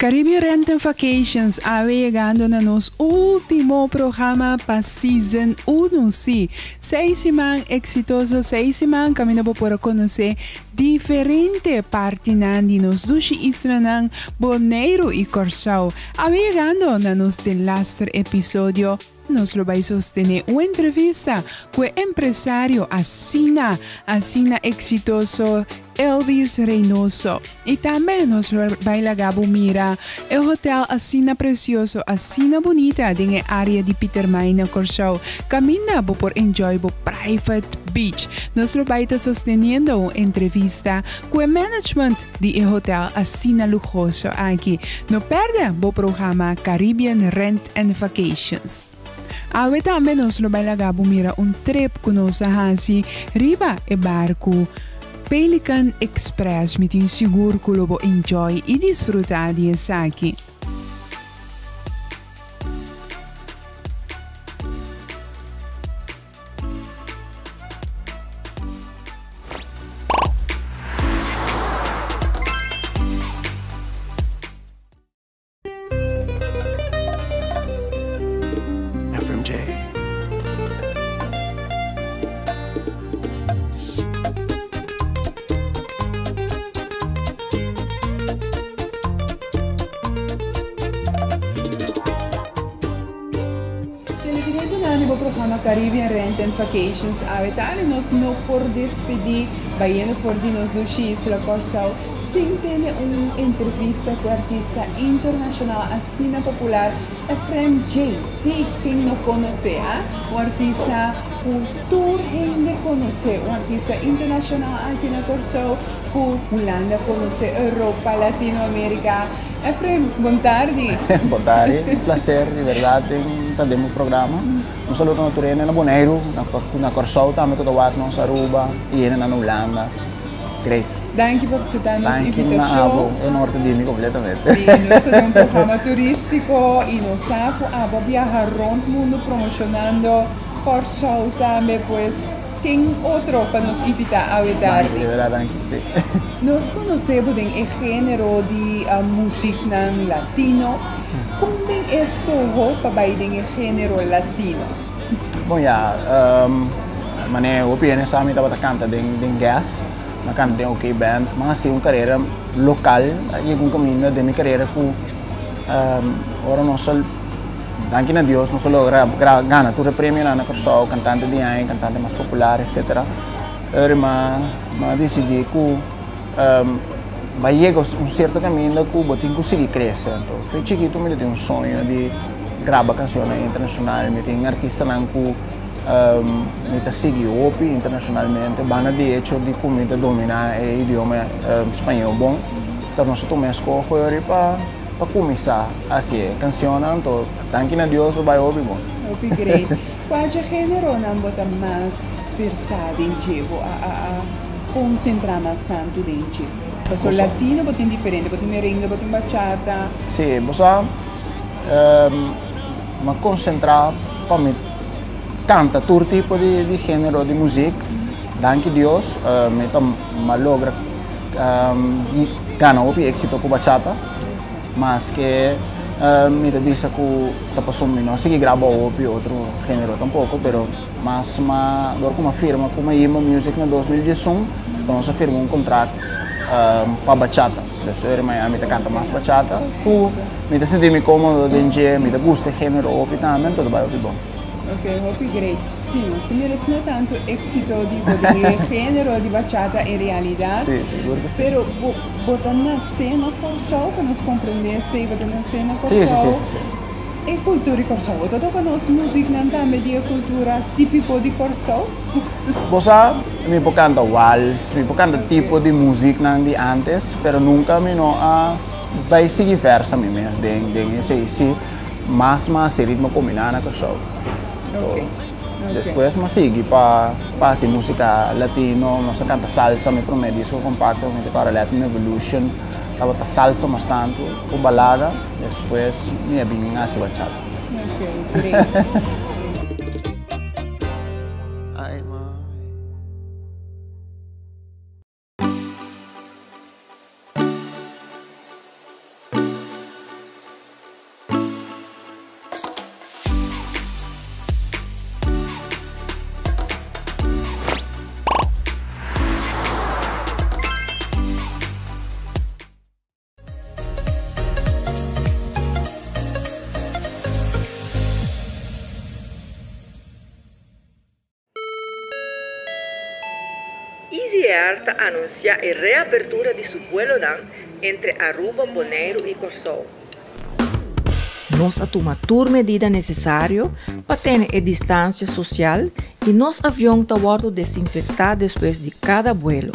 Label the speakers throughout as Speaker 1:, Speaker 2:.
Speaker 1: Caribbean Rent and Vacations awe yegando na nos ultimo programa pa season 1. Si, seis siman exitoso, seis siman caminda bo por a conoce diferente partinan di nos dushi islanan Boneiru y Corsou. Awe yegando na nos delaster episodio. Nos lo bai sostené un entrevista ku e empresario asina, asina eksitoso Elvis Reynoso. I tambe nos lo bai laga bo mira e hotel asina presioso, asina bunita den e área di Pietermaai na Kòrsou, kaminda bo por enjoy bo private beach. Nos lo bai ta sosteniendo un entrevista ku e management di e hotel asina luhoso aki. No pèrdè bo programa Caribbean Rent and Vacations. Awe tambe nos lo bai laga bo mira un trip ku nos a hasi riba e barku Pelican Express. Mi tin sigur ku lo bo enjoy i disfrutá di esaki. Televidentenan di bo programa Caribbean Rent and Vacations awe tardi nos no por despedi bayendo for di nos dushi isla Kòrsou sin tene un entrevista ku artista internashonal asina popular Efraim Jay. Si, ken no konosé a? Un artista ku tur hende konosé, un artista internashonal aki na Kòrsou ku Hulanda konosé, Europa, Latinoamerika. Efraim, bon tardi.
Speaker 2: Bon tardi, un placer di berdad den ta den bo programa. Un saludo na tur hende na Boneiru, na Kòrsou tambe ku ta wak nos, Aruba i hendenan na Hulanda. Great.
Speaker 1: Danki pa acepta nos
Speaker 2: Danki na
Speaker 1: invitashon.
Speaker 2: abo, e honor ta di mi completamente.
Speaker 1: Sí, nos ta den un programa turístiko i nos sa ku abo a biaha rond mundu promoshonando Kòrsou tambe, pues Ken otro pa nos invitá awe tardi?
Speaker 2: Danki, de verdad danki, sí.
Speaker 1: Nos konosé bo den e género di musiknan latino. Kon den e skoho pa bai den e género latino?
Speaker 2: Bon ya, manera hopi hende sa mi tabata kanta den Gas, mi a kanta den OK Band, mi a hasi un karera lokal, a yega un kaminda den mi karera ku ora nos a Danki na Dios nos a logra gana tur e premionan na Kòrsou, kantante di aña, kantante mas popular, etcetera. Ora mi a disidí ku bo a yega un sierto kaminda ku bo tin ku sigui krese. Anto for chikitu mi ta tin un soño di graba kanshonnan internashonal. Mi tin artistanan ku mi ta sigui hopi internashonalmente, banda di echo di ku mi ta dominá e idioma spañó bon, pero nos a tuma e eskoho yori pa. Pa cuminsa haci e cancionnan anto danki na Dios lo bay hopi bon.
Speaker 1: Hopi great. Cua dje generonan bo ta mas versa den dje? Bo a a a concentra mas tantu den dje? Paso latino bo tin diferente, bo tin merengue, bo tin bachata.
Speaker 2: Si, bo sa mi a concentra pa mi canta tur tipo di genero di muziek. Danki Dios mi ta mi a logra gana hopi éxito ku bachata, maske mi ta bisa ku ta pasobra mi no a sigui graba hopi otro género tampoko, pero mas ma dor ku mi a firma ku Mayimba Music na 2011, nos a firma un kontrakt pa bachata. Des ora mi ta kanta mas bachata ku mi ta sinti mi kómodo den dje, mi ta gusta e género hopi tambe, anto ta bai hopi bon.
Speaker 1: Ok, hopi great. Sí, nos ta mira asina tantu éxito di bo den e género di bachata en realidad.
Speaker 2: Sí, sigur ku sí.
Speaker 1: Pero bo, bo ta nasé na Kòrsou, pa nos komprendé esei, bo ta nasé na
Speaker 2: Sí, sí, sí,
Speaker 1: Kòrsou.
Speaker 2: sí, sí.
Speaker 1: E kultura di Kòrsou, bo ta toka nos musiknan tambe di e kultura típiko di Kòrsou?
Speaker 2: Bo sa, mi por kanta wals, mi por kanta tipo di musiknan di ántes, pero nunka mi no a bai sigui vèrsa mi mes den, den esei. Sí, mas mas e ritmo kombiná na Kòrsou.
Speaker 1: Okay.
Speaker 2: Despues mi a sigui pa pa hasi músika latino, nos a kanta salsa, mi promé disko kompakto mi ta kòrda Latin Evolution tabata salsa mas tantu ku balada, despues mi a bin hasi bachata.
Speaker 1: Okay, great.
Speaker 3: Easy Air ta anunsiá e reapertura di su buelonan entre Aruba, Boneiru i Kòrsou.
Speaker 4: Nos a tuma tur medida nesesario pa tene e distansia sosial i nos avion ta wòrdu desinfektá despues di kada buelo.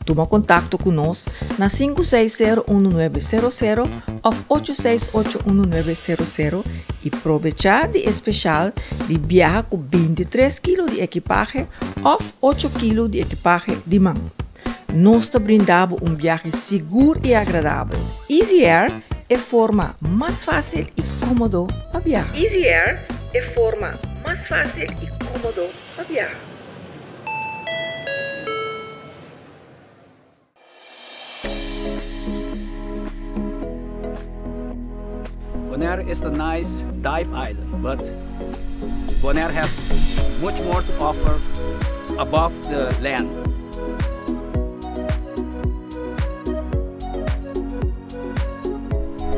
Speaker 4: Tuma kontakto ku nos na 5601900 òf 8681900 i probechá di e speshal di biaha ku 23 kilo di ekipahe òf 8 kilo di ekipahe di man. Nos ta brinda bo un biahe sigur i agradabel. Easy Air, e forma mas fásil i kómodo pa biaha.
Speaker 3: Easy Air, e forma mas fásil i kómodo pa biaha.
Speaker 5: Bonaire is a nice dive island, but Bonaire have much more to offer above the land.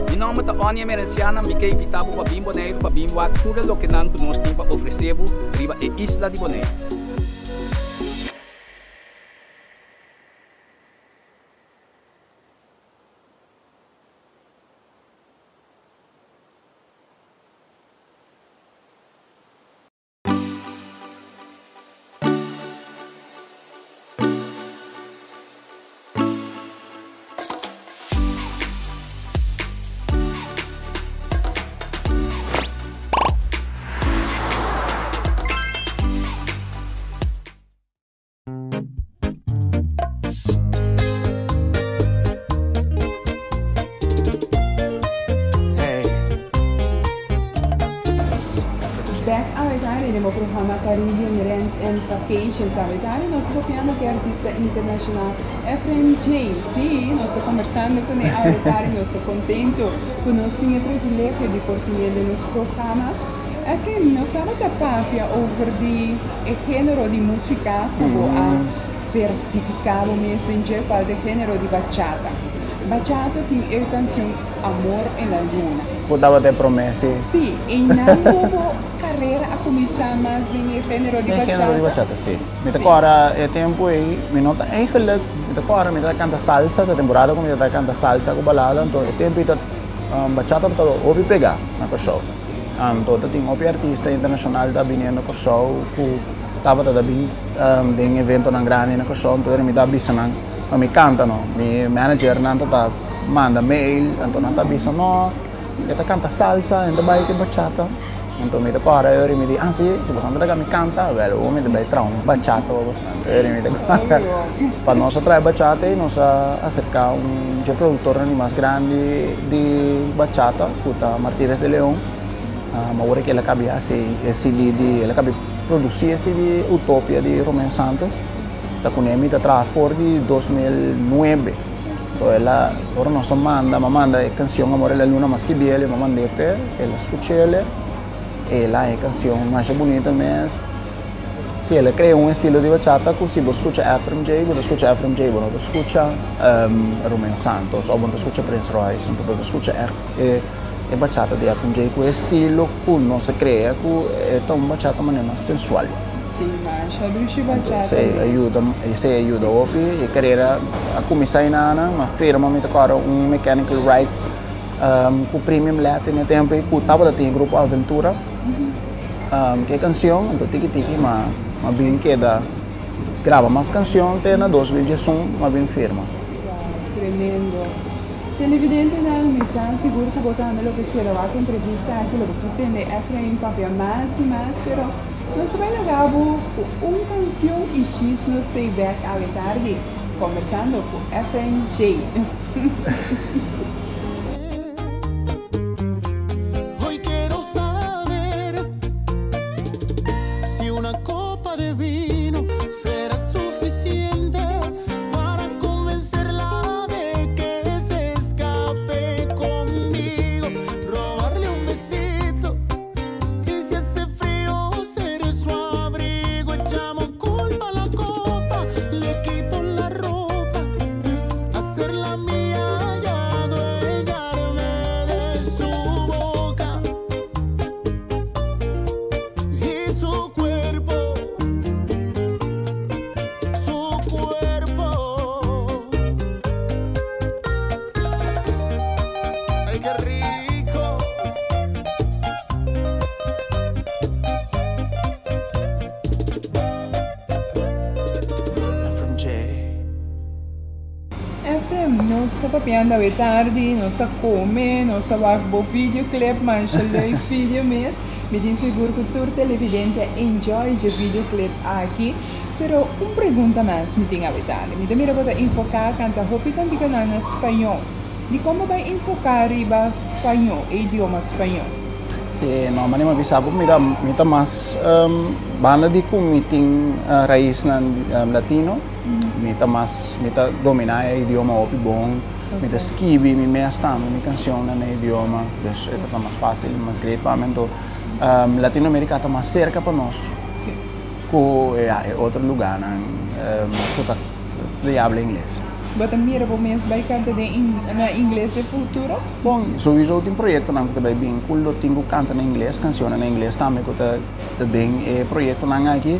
Speaker 5: Mi nòmber ta Onnie Emerenciana, mi ke invitá bo pa bin Boneiru pa bin wak tur e lokenan ku nos tin pa ofresé bo riba e isla di Boneiru.
Speaker 1: Back awetari den bo programa Caribbean Rent and Vacations. Awetari nos ta papiando ku e artista internashonal Efraim James. Sí, nos ta kombersando kuné awetari. Nos ta kontento ku nos tin e privilegio di por tine den nos programa. Efraim, nos tabata papia over di e género di músika ku bo a versifiká bo mes den dje, kual ta e género di bachata. Bachata tin e kanshon Amor en la Luna.
Speaker 2: Ku tabata e promé, sí.
Speaker 1: Sí, einan ku bo karera a kuminsá mas den e género di bachata?
Speaker 2: Den e género di bachata, sí. Mi ta kòrda e tempu ei, mi no ta eigenlijk, mi ta kòrda mi ta kanta salsa, ta temporada ku mi ta kanta salsa ku balada, anto e tempu ei ta bachata tabata hopi pegá na Kòrsou. Anto ta tin hopi artista internashonal ta bini na Kòrsou ku tabata ta bin den eventonan grandi na Kòrsou, anto mi ta bisa nan pa mi kanta no. Mi managernan ta ta manda mail, anto nan ta bisa no, e ta kanta salsa, e ta bai ku bachata. Anto mi ta kòrda e ora mi di, ah si, si boso ta laga mi kanta, wèl awor mi ta bai traha un bachata pa boso. Anto e ora mi ta kòrda pa nos a traha e bachata ei nos a aserká un dje produktornan di mas grandi di bachata ku ta Martires de Leon. Awor ku el a kabi hasi e CD di, el a kabi produsí e CD Utopia di Romeo Santos. Ta kuné mi ta traha for di 2009. Anto el a, ora nos a manda, mi a manda e kanshon Amor en la Luna mas skibi el, mi a mand'é p'e, el a skuch'el, el a haña e kanshon masha bunita mes. Sí, el a krea un estilo di bachata ku si bo skucha Efrem J, bo ta skucha Efrem J, bo no ta skucha Romeo Santos òf bo no ta skucha Prince Royce, anto bo ta skucha ègt e bachata di Efrem J ku e estilo ku nos a krea ku e ta un bachata manera mas sensual.
Speaker 1: Sí, masha dushi bachata.
Speaker 2: Esei a yuda, esei a yuda hopi. E karera a kuminsá enanan, m'a firma mi ta kòrda un Mechanical Rights ku Premium Latin e tempu ei ku tabata tin e grupo Aventura. Ku e kanshon, anto tiki tiki m'a m'a bin keda graba mas kanshon te na 2011 m'a bin firma.
Speaker 1: Wow, tremendo. Televidentenan, mi sa sigur ku bo tambe lo ke keda wak e entrevista aki, lo bo ke tende Efrain papia mas i mas, pero nos ta bai laga bo ku un kanshon i djis nos stay back awe tardi kombersando ku Efrain J.
Speaker 6: Hoy quiero saber si una copa de vino será suficiente para convencerla de que se escape conmigo, robarle un besito y si hace frío ser su abrigo. Echamos culpa a la copa, le quito la ropa, hacerla mía ya duele.
Speaker 1: Nos ta papiando awe tardi, nos a come, nos a wak bo videoclip, masha leuk video mes. Mi tin sigur cu tur televidente a enjoy dje videoclip aki. Pero un pregunta mas mi tin awe tardi. Mi ta mira bo ta enfoca canta hopi canticanan na spañol. Dicon bo bay enfoca riba spañol, e idioma spañol?
Speaker 2: Si, no, manera mi a bisa bo, mi ta mi ta mas banda di cu mi tin raisnan latino, mi ta mas mi ta domina e idioma hopi bon, mi ta skibi mi mes tambe mi cancionnan na e idioma, dus e ta mas facil, mas great pa mi. Anto Latinoamerica ta mas cerca pa nos cu ya e otro lugarnan cu ta di habla ingles.
Speaker 1: Bo ta mira bo mes bai canta den na ingles den futuro?
Speaker 2: Bon, souiso tin proyectonan cu ta bai bin cu lo tin cu canta na ingles, cancionnan na ingles tambe cu ta den e proyectonan aki,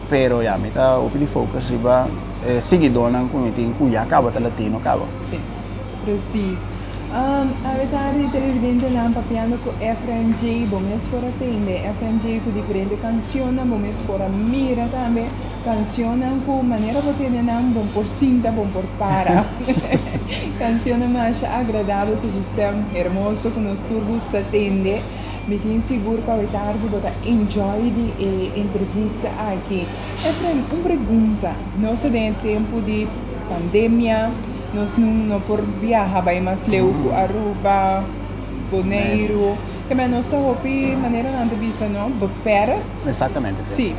Speaker 2: pero ya mi ta hopi di focus riba e siguidornan cu mi tin cu ya caba ta latino caba.
Speaker 1: Si, precies. Awe tardi televidentenan papiando cu Efraim J. Bo mes por a tende Efraim J. cu diferente cancionnan, bo mes por a mira tambe. Cancionnan cu manera bo tene nan bon por sinta, bon por para. Cancionnan masha agradabel cu su stem hermoso cu nos tur gusta tende. Mi tin sigur cu awe tardi bo ta enjoy di e entrevista aki. Efraim, un pregunta. Nos ta den e tempo di pandemia, nos nun no por biaha bay mas leu cu Aruba, Boneiru. Keme nos ta hopi manera nan ta bisa no, beperkt.
Speaker 2: Exactamente,
Speaker 1: si.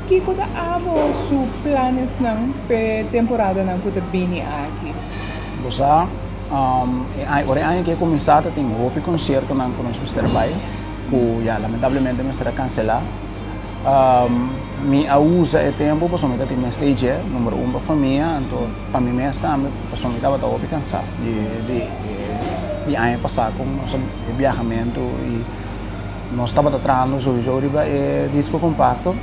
Speaker 1: Kiko ta abo su planesnan p'e temporadanan ku ta bini aki?
Speaker 2: Bo sa, e aña, ora e aña aki a kuminsá ta tin hopi konsiertonan ku nos mester a bai, ku ya lamentablemente mester a kanselá. Mi a usa e tempu pasobra mi ta tin mester di dje, number un pa famia, anto pa mi mes tambe pasobra mi tabata hopi kansá di di di aña pasá ku nos e biahamentu i. Nos tabata trahando souiso riba e disco compacto,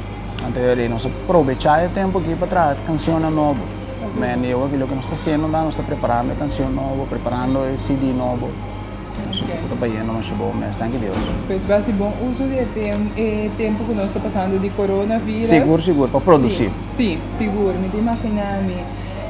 Speaker 2: anto e nos a probecha e tempo aki pa traha cancionnan nobo. Men e awor loke nos ta haciendo ta nos ta preparando e cancion nobo, preparando e CD nobo. Nos ta bayendo masha bon mes, danki Dios.
Speaker 1: Pues bo haci bon uso di e tempo cu nos ta pasando di coronavirus.
Speaker 2: Sigur, sigur, pa produci.
Speaker 1: Si, sigur, mi ta imagina mi.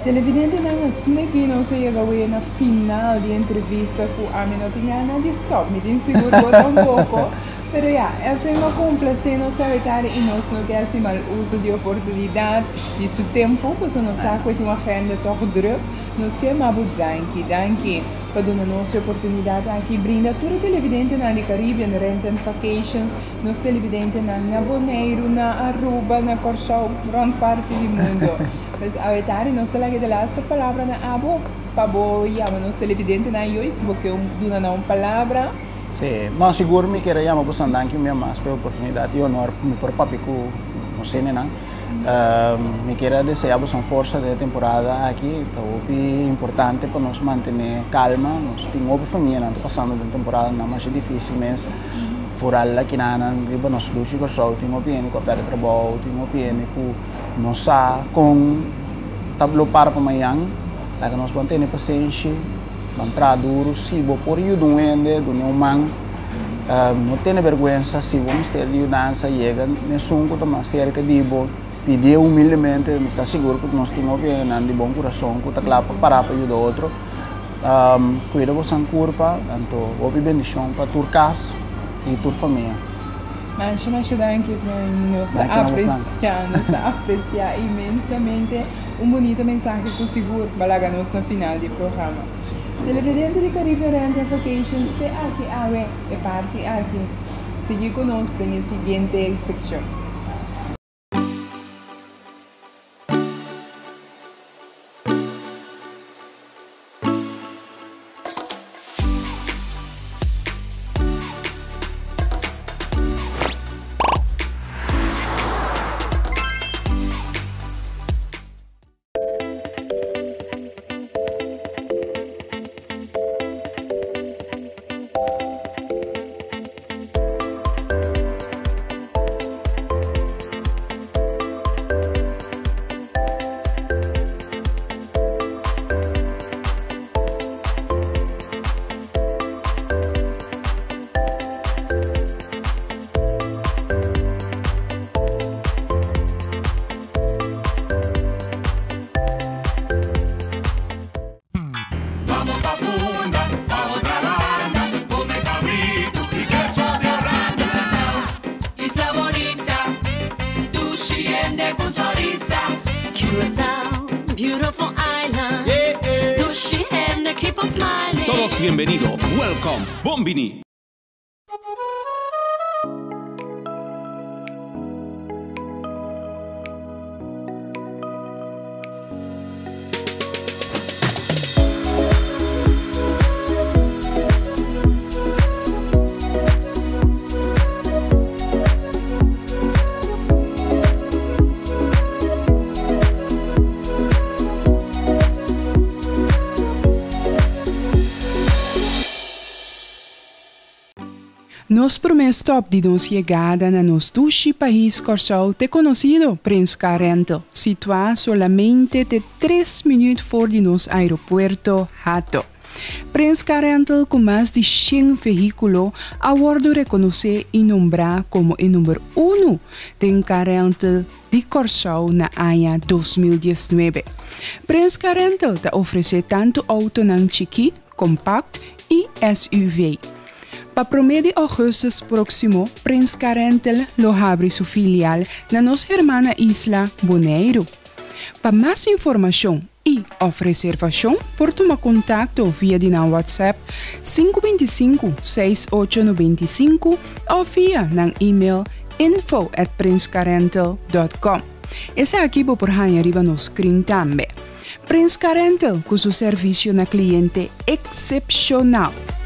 Speaker 1: Televidentenan asina ki nos a yega awe na final di entrevista ku ami no tin gana di stop, mi tin sigur bo tampoko, pero ya, Efraim a komplase nos awe tardi i nos no ke hasi mal uso di oportunidat di su tempu, pasobra nos sa ku e tin un agenda tòg drùk, nos ke ama bo danki, danki pa duna nos e oportunidat aki, brinda tur e televidentenan di Caribbean Rent and Vacations. Nos televidentenan na Boneiru, na Aruba, na Kòrsou, rònt parti di mundu. Pues awe tardi nos ta laga e laatste palabra na abo pa bo yama nos televidentenan yoy si bo ke duna nan un palabra.
Speaker 2: Sí, no sigur mi kier a yama boso danki un bia mas pa e oportunidat i honor ku mi por papia ku nos hendenan. Mi kier a desea boso forsa den e temporada aki. Ta hopi importante pa nos mantene kalma. Nos tin hopi famianan ta pasando den temporadanan masha difisil mes. Foral akinanan riba nos lushi Kòrsou tin hopi hende ku a pèrdè trabou, tin hopi hende ku no sa kon ta lo para pa mañan. Laga nos ban tene pasenshi, ban traha duru. Si bo por yuda un hende, dun'é un man. No tene bèrgwensa, si bo mester di yudansa yega n'esun ku ta mas serka di bo, pidié humildemente. Mi sta sigur ku nos tin hopi hendenan di bon kurason ku ta kla pa para pa yuda otro. Cuida bosan curpa, anto hopi bendicion pa tur cas y tur famia.
Speaker 1: Masha masha danki Efraim, nos ta aprecia, nos ta aprecia inmensamente un bunito mensahe cu sigur ba laga nos na final di e programa. Televidente di Caribbean Rent and Vacations te aki awe e parti aki. Sigui cu nos den e siguiente seccion.
Speaker 7: Seas bienvenido. Welcome. Bon bini.
Speaker 1: Nos promé stop di nos yegada na nos dushi pais Kòrsou t'e konosido Prins Car Rental, situá solamente te tres minüt for di nos aeropuerto Hato. Prins Car Rental ku mas di shen vehíkulo a wòrdu rekonosé i nombrá komo e number unu den car rental di Kòrsou na aña 2019. Prins Car Rental ta ofresé tantu outonan chikí, kompakt i SUV. Pa promé di ougùstùs próksimo Prins Car Rental lo habri su filial na nos hermana isla Boneiru. Pa mas informashon i òf reservashon por tuma kontakto via di nan WhatsApp 525 6895 òf via nan email info at prinscarrental dot com. Esaki bo por haña riba nos screen tambe. Prins Car Rental ku su servisio na kliente eksepshonal.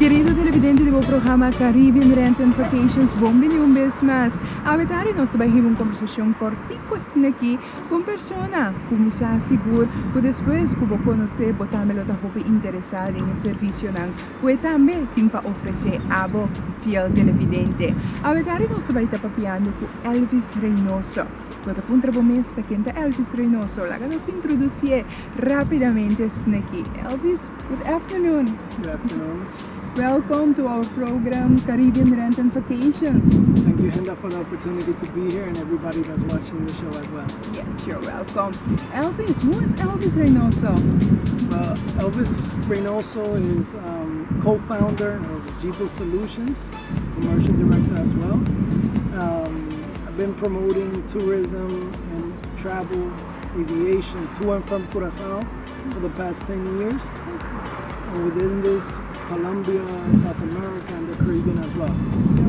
Speaker 1: Kerido televidente di bo programa Caribbean Rent and Vacations, bon bini un bes mas. Awe tardi nos ta bai hiba un kombersashon kortiko asina aki ku un persona ku mi sa sigur ku despues ku bo konosé bo tambe lo ta hopi interesá den e servisionan ku e tambe tin pa ofresé abo fiel televidente. Awe tardi nos ta bai ta papiando ku Elvis Reynoso. Bo ta puntra bo mes ta ken ta Elvis Reynoso? Laga nos introdusié rapidamente sneki. Elvis, good afternoon.
Speaker 8: Good afternoon.
Speaker 1: Welcome to our program Caribbean Rent and Vacations.
Speaker 8: Thank you, Hinda, for the opportunity to be here and everybody that's watching the show as well.
Speaker 1: Yes, you're welcome. Elvis, who is Elvis Reynoso?
Speaker 8: Well, Elvis Reynoso is um, co-founder of GBIZ Solutions, commercial director as well. Um, I've been promoting tourism and travel, aviation to and from Curacao for the past 10 years. And within this, Colombia, South America, and the Caribbean as well.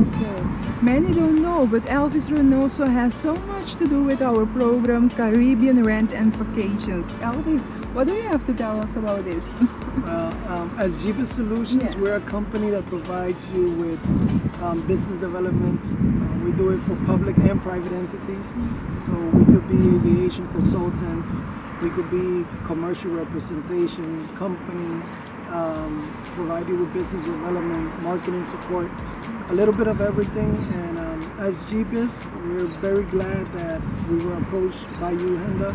Speaker 1: Okay. Many don't know, but Elvis Reynoso has so much to do with our program Caribbean Rent and Vacations. Elvis, what do you have to tell us about this?
Speaker 8: well, um, as GBIZ Solutions, yeah. we're a company that provides you with um, business development. Uh, we do it for public and private entities. So we could be aviation consultants, we could be commercial representation company, um, provide you with business development, marketing support, a little bit of everything. And um, as GBIZ, we're very glad that we were approached by you, Hinda,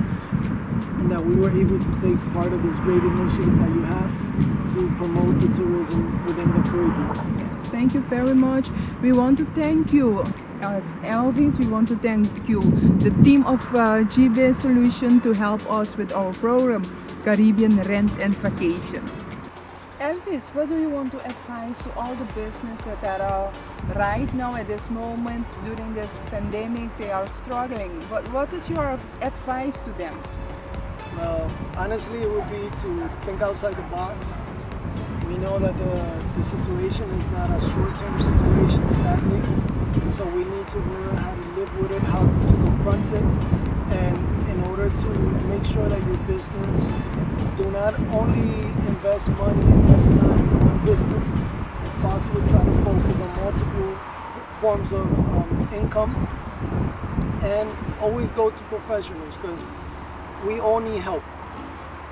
Speaker 8: and that we were able to take part of this great initiative that you have to promote the tourism within the Caribbean.
Speaker 1: Thank you very much. We want to thank you as Elvis. We want to thank you, the team of uh, GBIZ Solution, to help us with our program, Caribbean Rent and Vacation. Elvis, what do you want to advise to all the business that are right now at this moment during this pandemic, they are struggling? What, what is your advice to them?
Speaker 8: Well, honestly, it would be to think outside the box. We know that the, the situation is not a short-term situation, sadly. So we need to learn how to live with it, how to confront it, and in order to make sure that your business do not only invest money, invest time in one business. If possible, try to focus on multiple forms of um, income and always go to professionals because we all need help.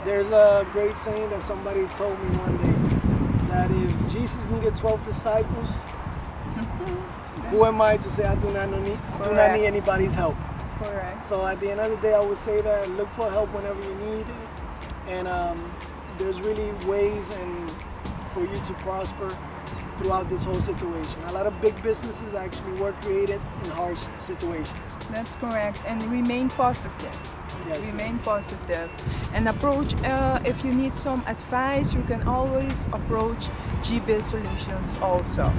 Speaker 8: There's a great saying that somebody told me one day that if Jesus needed 12 disciples, who am I to say I do not need, do not need anybody's help?
Speaker 1: Correct.
Speaker 8: So at the end of the day, I would say that look for help whenever you need it. And um, there's really ways and for you to prosper throughout this whole situation. A lot of big businesses actually were created in harsh situations.
Speaker 1: That's correct. And remain positive.
Speaker 8: Yes,
Speaker 1: remain
Speaker 8: yes.
Speaker 1: positive. And approach, uh, if you need some advice, you can always approach GBIZ Solutions also.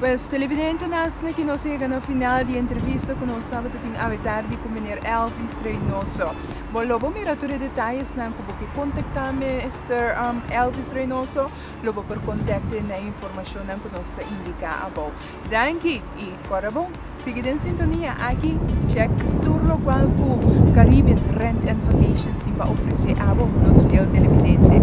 Speaker 1: Pues televidentenan asina ki nos a yega na final di e entrevista ku nos tabata tin awe tardi ku meneer Elvis Reynoso. Bo lo bo mira tur e detayesnan ku bo ke kontaktá Mister Elvis Reynoso, lo bo por kontakt'e na e informashonnan ku nos ta indiká abou. Danki i kòrda bon, sigui den sintonia aki, check tur lokual ku Caribbean Rent and Vacations tin pa ofresé abo, nos fiel televidente.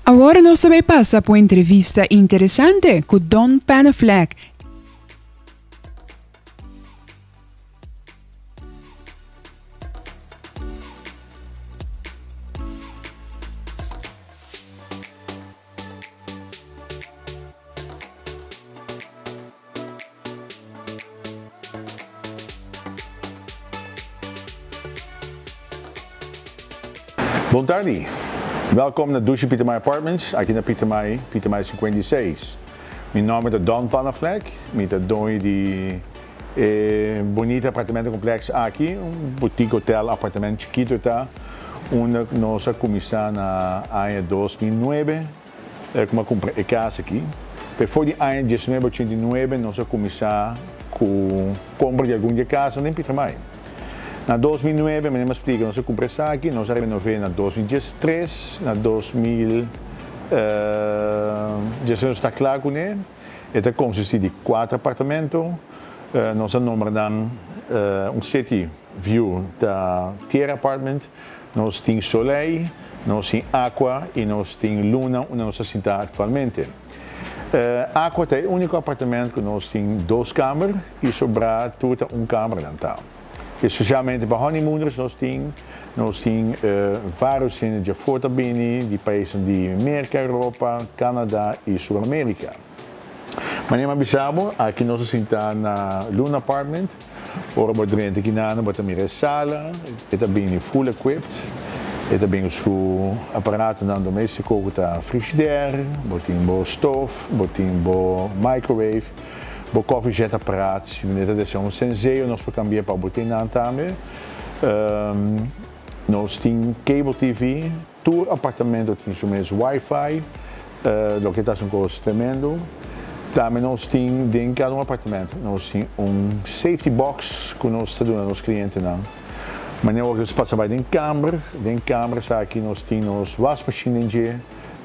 Speaker 1: Awor nos ta bay pasa pa un entrevista interesante cu Don Panneflek.
Speaker 9: Bon tardi. Welkom na Dushi Pietermaai Apartments, aki na Pietermaai, Pietermaai 56. Mi nomber ta Don Panneflek, mi ta doño di e bunita apartamento complex aki, un boutique hotel apartamento chikito ta, unda nos a cuminsa na aña 2009. Ku a kumpra e kas aki. Pe for di aña diesnuebe ochenta i nuebe nos a kuminsá ku kompra di algun di e kasnan den Pietermaai. Na 2009, manera mi a splika, nos a kumpra esaki, nos a renové na 2013, na 2016 nos ta kla kuné. E ta konsistí di kuater apartamento. Nos a nombra nan un city view ta Tierra Apartment. Nos tin Soleil, nos tin Aqua y nos tin Luna unda nos ta sinta actualmente. Aqua ta e unico apartement cu nos tin dos kamer y sobra tur ta un kamer nan ta. Especialmente pa honeymooners nos tin, nos tin varios hende djafor ta bini di paisnan di Merca, Europa, Canada y Sur America. Manera mi a bisa bo, aki nos a sinta na Luna Apartment. Ora bo drenta kinan bo ta mira e sala, e ta bini full equipped, e ta bini su aparatonan domestico cu ta frigidaire, bo tin bo stoof, bo tin bo microwave, bo koffiejet apparaat, si bo ta desea un senseo nos por cambia pa bo tin nan tambe. Nos tin cable TV, tur apartamento tin su mes wifi, loke ta un cos tremendo. Tambe nos tin den cada un apartamento nos tin un safety box cu nos ta duna nos clientenan. Manera ora nos pasa bay den camber, den camber esaki nos tin nos wasmachine den dje,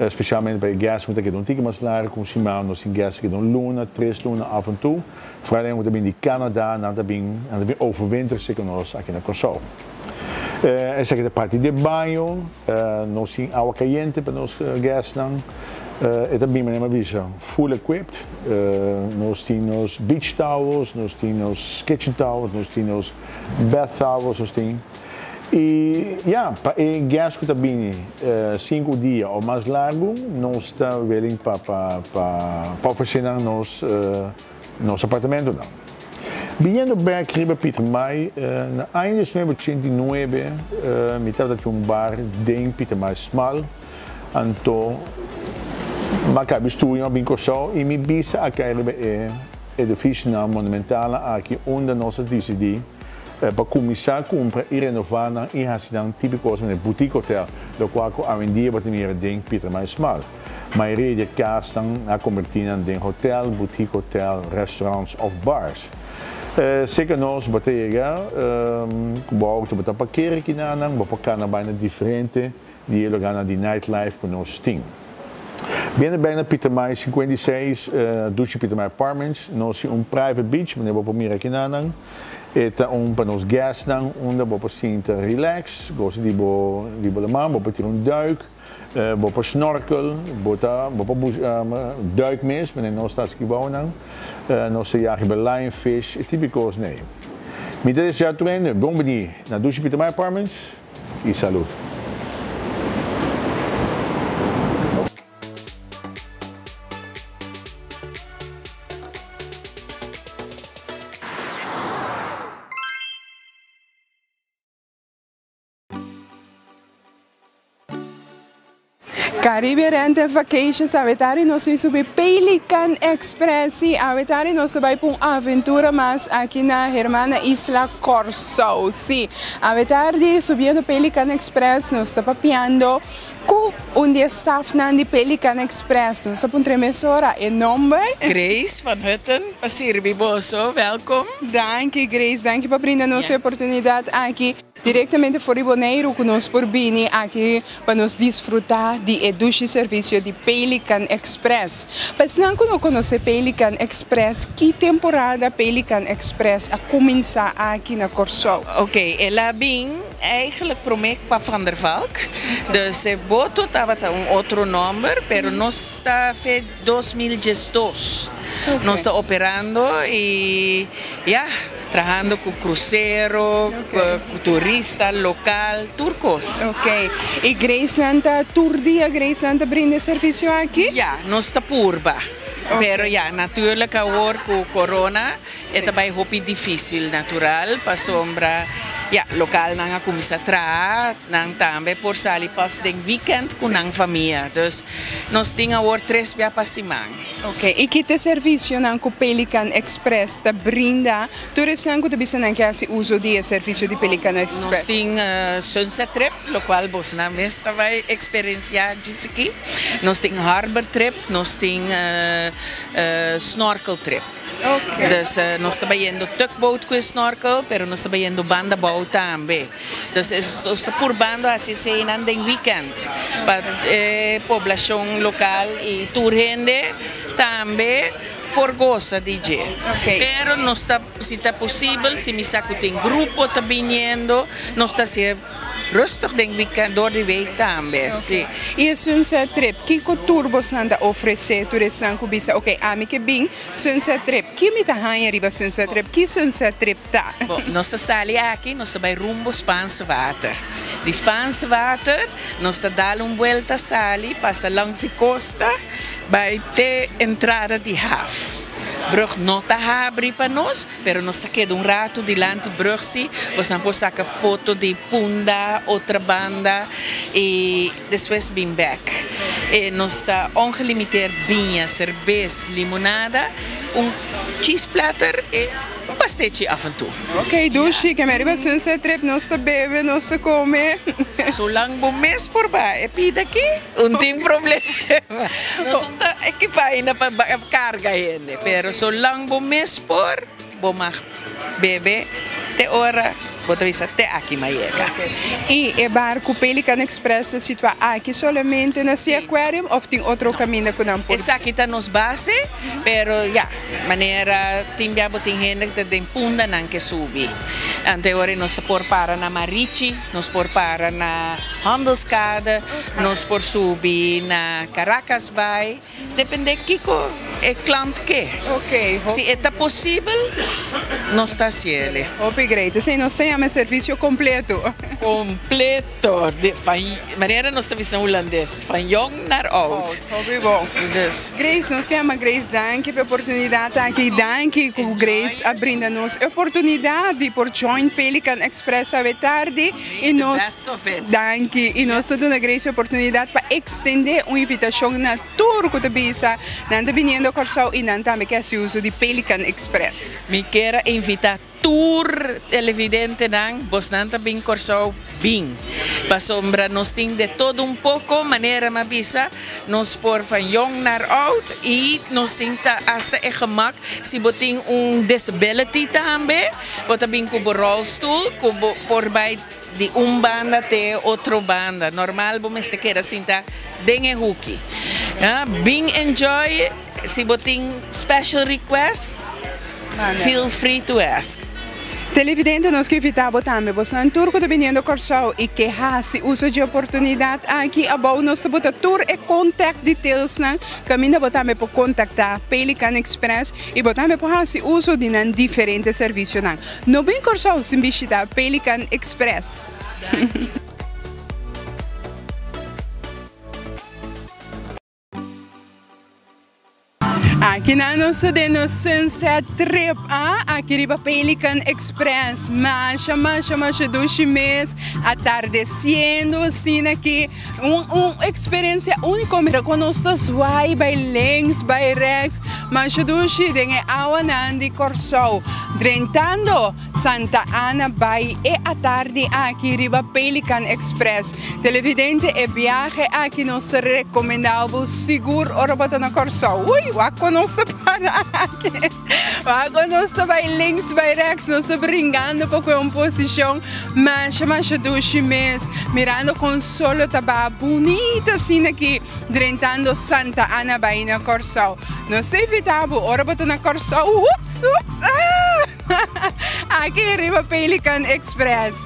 Speaker 9: specialmente pa e guest cu ta keda un tiki mas largo cu un siman, nos tin guest ta keda un luna, tres luna af en toe. Vooral esnan cu ta bin di Canada, nan ta bin nan ta bin overwinter cu nos aki na Corsou. Esaki ta parti di e baño, nos tin awa cayente pa nos guestnan, e ta bin manera mi a bisa full equipped, nos tin nos beach towels, nos tin nos kitchen towels, nos tin nos bath towels, nos tin y ya pa e guest cu ta bini cinco dia of mas largo nos ta willing pa pa pa ofrece nan nos nos apartamentonan. Biniendo bek riba Pietermaai, na aña 1989 mi tabata tin un bar den Pietermaai Smal, anto m'a kabi studio a bin Kòrsou i mi bisa a kai riba e edifisionan monumentalnan aki unda nos a disidí pa kuminsá kumpra i renová nan i hasi nan típiko manera boutique hotel, lokual ku awendia bo ta mira den Pietermaai Smal. Mayoria di e kasnan a kombertí nan den hotel, boutique hotel, restaurants òf bars. Serka nos bo ta yega ku bo outo bo ta parker aki na nan, bo por kana bai na diferente di e lugarnan di nightlife ku nos tin. Biendo bek na Pietermaai 56, Dushi Pietermaai Apartments, nos tin un private beach manera bo por mira aki na nan. E ta un pa nos guestnan unda bo por sinta relax, gosa di bo di bo laman, bo por tira un duik. Bo por snorkel, bo ta bo por duik mes, manera nos ta hasi bounan. Nos ta yag riba lionfish, e tipo di kos nei. Mi ta desea tur hende bon bini na Dushi Pietermaai Apartments i salud.
Speaker 1: Caribbean Rent and Vacations awe tardi nos tin subi Pelican Express y awe tardi nos ta bay pa un aventura mas aki na Hermana Isla Corsou. Si, awe tardi subiendo Pelican Express nos ta papiando cu un di e staffnan di Pelican Express. Nos ta puntra e mesora e nomber.
Speaker 10: Grace van Hutten pa sirbi boso. Welkom.
Speaker 1: Danki Grace, danki pa brinda nos e oportunidad aki. Direktamente for di Boneiru ku nos por bini aki pa nos disfrutá di e dushi servisio di Pelican Express. Pa esnan ku no konosé Pelican Express, ki temporada Pelican Express a kuminsá aki na Kòrsou?
Speaker 10: Ok, el a bin eigenlijk promé pa Van der Valk, dus e boto tabata un otro nòmber, pero nos ta fe 2012 nos ta operando i ya. Trahando cu crucero, cu turista, local, tur cos.
Speaker 1: Ok. Y Graceland ta tur dia Graceland ta brinda e servicio aki?
Speaker 10: Ya, nos ta purba. Pero ya, natuurlijk awor cu corona e ta bay hopi dificil natural pasobra ya, localnan a cuminsa traha, nan tambe por sali pas den weekend cu nan famia. Dus nos tin awor tres bia pa siman.
Speaker 1: Ok, i ki ta e servisionan ku Pelican Express ta brinda tur esnan ku ta bisa nan ke hasi uso di e servisio di Pelican Express?
Speaker 10: Nos tin Sunset Trip, lokual bosnan mes ta bai eksperensiá djis aki. Nos tin Harbor Trip, nos tin Snorkel Trip. Dus nos ta bayendo tugboat ku e snorkel, pero nos ta bayendo banda bou tambe. Dus nos ta purbando hasi eseinan den weekend pa e poblashon lokal i tur hende tambe por gosa di dje. Pero nos ta, si ta posibel, si mi sa ku tin grupo ta biniendo, nos ta hasié rustig den weekend, door di week tambe, si.
Speaker 1: I e sunset trip, kiko tur bosnan ta ofresé tur esnan ku bisa, ok, ami ke bin sunset trip, ki mi ta haña riba sunset trip, ki sunset trip ta?
Speaker 10: Bon, nos ta sali aki, nos ta bai rumbo Spaanse Water. Di Spaanse Water nos ta dal un buelta sali, pasa langs di kosta, bai te entrada di haf. Brug no ta habri pa nos, pero nos ta keda un ratu dilanti brug si, bosnan por saka foto di Punda, Otrabanda i despues bin bek. E nos ta ongelimiteerd biña, serbes, limonada, un cheese platter i un pastechi af en toe.
Speaker 1: Ok dushi, ke mi riba sunset trip nos ta bebe, nos ta come.
Speaker 10: Zolang bo mes por ba e pida aki, un tin problema. Nos no ta ekipa ainda pa carga hende, pero zolang bo mes por, bo mag bebe te ora bo ta bisa te aki m'a yega.
Speaker 1: I e barku Pelican Express ta situá aki solamente na Sea Aquarium òf tin otro kaminda ku nan por.
Speaker 10: Esaki ta nos base, pero ya, manera tin bia bo tin hende ku ta den punda nan ke subi. Ante ora nos ta por para na Marichi, nos por para na Handelskade, nos por subi na Caracasbaai. Depende kiko e klant ke. Si e ta posibel, nos ta hasiele.
Speaker 1: Hopi great. Esei nos ta yama e servisio kompleto.
Speaker 10: Kompleto. Manera nos ta bisa na hulandes, van jong naar oud.
Speaker 1: Hopi bon. Grace, nos ke yama Grace danki pa e oportunidat aki. Danki ku Grace a brinda nos e oportunidat di por join Pelican Express awe tardi. I nos danki i nos ta duna Grace e oportunidat pa ekstendé un invitashon na tur ku ta bisa nan ta biniendo Kòrsou i nan tambe ke hasi uso di Pelican Express.
Speaker 10: Mi kier a invitá tur televidentenan, bosnan ta bin Kòrsou, bin. Pasobra nos tin de todo un poko, manera mi a bisa, nos por van jong naar oud i nos tin ta asta e gemak si bo tin un disability tambe, Bo ta bin ku bo rolstoel ku bo por bai di un banda te e otro banda. Normal bo mester keda sinta den e huki. Bin enjoy, si bo tin special request feel free to ask.
Speaker 1: Televidente nos ke invita bo tambe, bosnan tur ku ta biniendo Kòrsou i ke hasi uso dje oportunidat aki abou nos ta bota tur e contact detailsnan kaminda bo tambe por kontaktá Pelican Express. I bo tambe por hasi uso di nan diferente servisionan. No bin Kòrsou sin bishitá Pelican Express! Aki nan nos ta den nos sunset trip ah, aki riba Pelican Express. Masha, masha, masha dushi mes, atardeciendo asina aki. Un, un experiencia unico, mira con nos ta zwaai bay links, bay rechts. Masha dushi den e awanan di Corsou. Drentando Santa Ana bay e atardi aki riba Pelican Express. Televidente e biahe aki nos ta recomenda bo sigur ora bo ta na Corsou. Uy, wak con nos ta para aki. Wak con nos ta bay links bay rechts. Nos ta bringando pa cu un posicion masha masha dushi mes. Mirando con solo ta ba bunita asina aki drentando Santa Ana bay na Corsou. Nos ta invita bo ora bo ta na Corsou. Ups, ups, ah! Aki riba Pelican Express.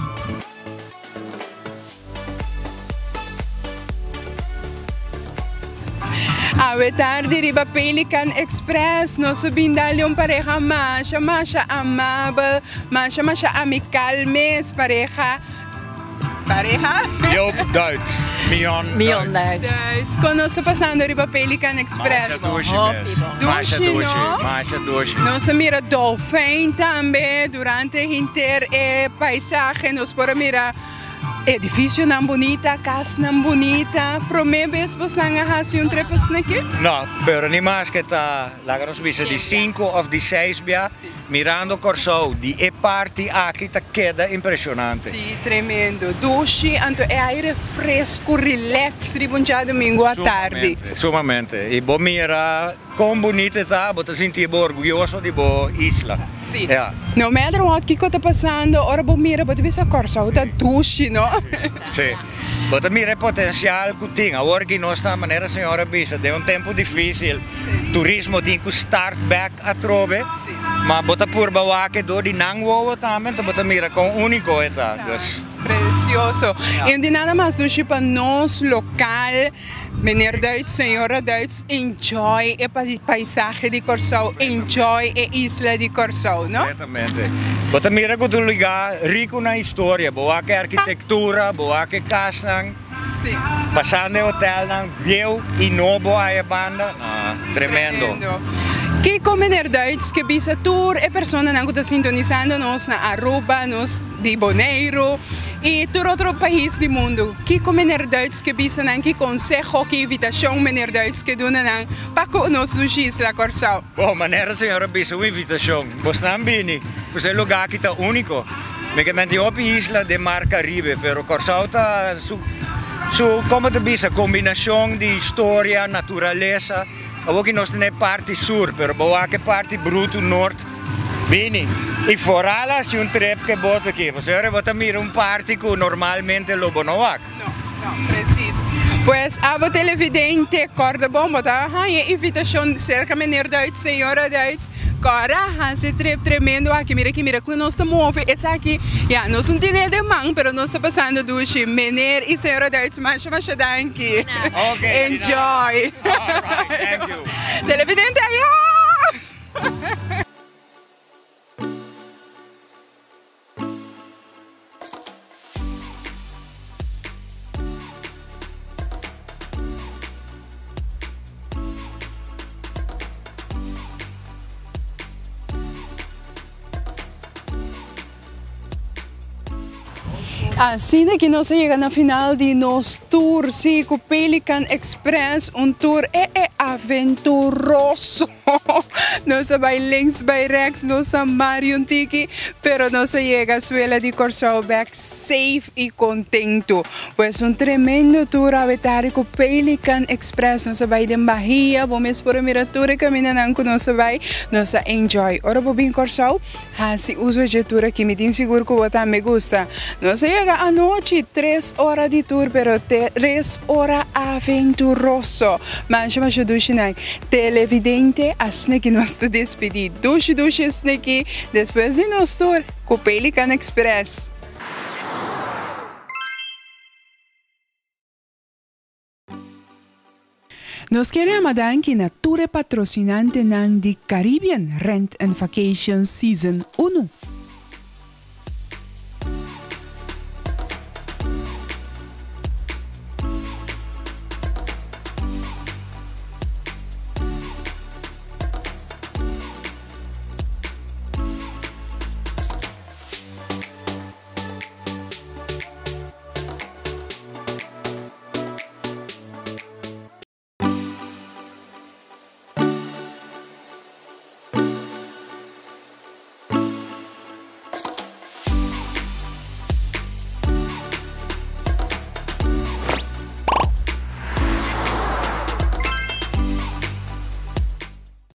Speaker 1: Awe tardi riba Pelican Express nos a bin dal un pareha masha masha amabel, masha masha amical mes, pareha pareha?
Speaker 11: Joop Duits, Mion
Speaker 1: Mion Duits. Duits. Con nos ta pasando riba Pelican Express?
Speaker 11: Masha dushi mes. Masha
Speaker 1: Dushi,
Speaker 11: dushi,
Speaker 1: no?
Speaker 11: masha dushi.
Speaker 1: Nos a mira dolfijn tambe durante henter e paisahe nos por a mira Edificionan bunita, casnan bunita. Prome bes bosnan a haci un trip asina aki?
Speaker 11: No, pero ni maske ta, laga nos bisa, di sinku of di seis bia, mirando Kòrsou di e parti aki ta keda impresionante.
Speaker 1: Sí, tremendo. Dushi, anto e aire fresco, relax riba un djadumingu atardi.
Speaker 11: Sumamente, sumamente. I bo mira Kon bunita e ta, bo ta sinti bo orguyoso di bo isla.
Speaker 1: Sí. No matter what kiko ta pasando, ora bo mira bo ta bisa Kòrsou ta dushi, no?
Speaker 11: Sí. Bo ta mira e potensial ku tin. Awor ki nos ta, manera señor a bisa, den un tempu difísil, turismo tin ku start back atrobe, ma bo ta purba wak e dor di nan wowo tambe, anto bo ta mira kon úniko e ta. Dus.
Speaker 1: Precioso. I di nada mas dushi pa nos lokal. Meneer Duits, señora Duits, enjoy e paisahe di Kòrsou, enjoy e isla di Kòrsou, no?
Speaker 11: Completamente. Bo ta mira ku ta un lugá riku na historia. Bo wak e arkitektura, bo wak e kasnan, pasando e hotelnan bieu i nobo aya banda. No, tremendo.
Speaker 1: Tremendo. Kiko meneer Duits ke bisa tur e personanan ku ta sintonisando nos na Aruba, nos di Boneiru i tur otro pais di mundu? Kiko Meneer Duits ke bisa nan? Ki konseho, ki invitashon Meneer Duits ke duna nan pa ku nos dushi isla Kòrsou?
Speaker 11: Bon, manera señor a bisa un invitashon. Bosnan bini, pues e lugá aki ta úniko. Mi ke menti hopi isla den Mar Karibe, pero Kòrsou ta su su, komo ta bisa, kombinashon di historia, naturalesa. Awor ki nos ta na e parti sur, pero bo wak e parti brutu nort. Bini y foral haci un trip ke boto aki, pasobra bo ta mira un parti cu normalmente lo bo no wak.
Speaker 1: No, no, precies. Pues abo televidente, corda bon, bo ta haña invitacion cerca meneer Duits, señora Duits, corda haci trip tremendo aki. Mira aki, mira cu nos ta move esaki. Ya, nos no tene den man, pero nos ta pasando dushi. Meneer y señora Duits, masha, masha danki.
Speaker 11: Ok,
Speaker 1: Enjoy.
Speaker 11: All right, thank you.
Speaker 1: Televidente, ayo! Asina ki nos a yega na final di nos tour, sí, ku Pelican Express, un tour e e aventuroso. Nos a bai links, bai rechts, nos a mari un tiki, pero nos a yega suela di Kòrsou bèk safe i kontentu. Pues un tremendo tour awe tardi ku Pelican Express. Nos a bai den Bahia, bo mes por a mira tur e kamindanan ku nos a bai. Nos a enjoy. Ora bo bin Kòrsou, Hasi uso dje tur aki, mi tin sigur ku bo tambe gusta. Nos a yega anochi, tres ora di tur, pero tres ora aventuroso. Masha masha dushi nan. Televidente, asina ki nos ta despidi. Dushi dushi asina ki, despues di nos tur, ku Pelican Express. Nos kier yama danki na tur e patrosinantenan di Caribbean Rent and Vacation Season unu.